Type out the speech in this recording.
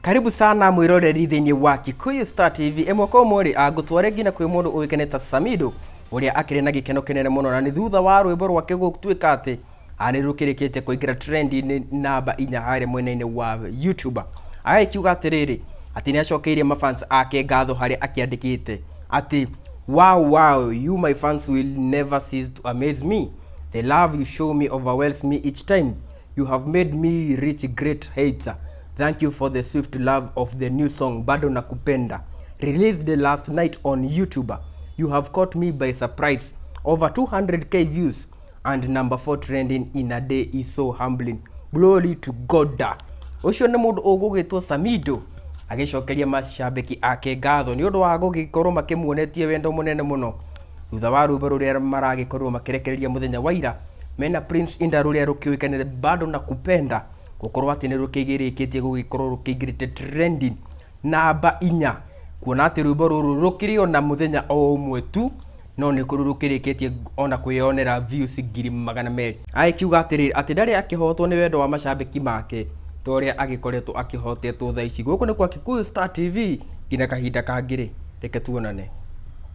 Karibu sana mwiroreri thĩinĩ wa Kikuyu Star TV. Ĩmwe kwa ĩmwe rĩ, ngũtware nginya kwĩ mũndũ ũĩkaine ta Samido ũrĩa akĩrĩ na gĩkeno kĩnene mũno na nĩ thutha wa rwĩmbo rwake gũtuĩka atĩ nĩ rũkĩrĩkĩte kũingĩra trend-inĩ namba inya harĩa mwena-inĩ wa YouTube. Agagĩkiuga atĩrĩrĩ atĩ nĩ acokeirie mafans ake ngatho harĩa akĩandĩkĩte atĩ wow wow, you my fans will never cease to amaze me. The love you show me overwhelms me each time. You have made me reach great heights. Thank you for the swift love of the new song Bado Nakupenda, released last night on YouTube. You have caught me by surprise. Over 200K views and number 4 trending in a day is so humbling. Glory to God. Ũcio nĩ mũndũ ũgũgĩtwo Samido agĩcokeria macambĩki ake ngatho nĩ ũndũ wa gũgĩkorwo makĩmuonetie wendo mũnene mũno thutha wa rwĩmbo rũrĩa maragĩkorirwo makĩrekereria mũthenya wa ira mena Prince Indah rũrĩa rũkĩũĩkaine Bado Nakupenda gũkorwo atĩ nĩ rũkĩgĩrĩkĩtie gũgĩkorwo rũkĩingĩrĩte trending namba inya, kuona atĩ rwĩmbo rũrũ rũkĩrĩ ona mũthenya o ũmwe tu no nĩ kũrĩ rũkĩrĩkĩtie ona kwĩyonera views 200,000. Agĩkiuga atĩrĩrĩ atĩ ndarĩ akĩhotwo nĩ wendo wa macambĩki make ta ũrĩa agĩkoretwo akĩhotetwo thaa ici. Gũkũ nĩ kwa Kikuyu Star TV nginya kahinda kangĩ rĩ, reke tuonane.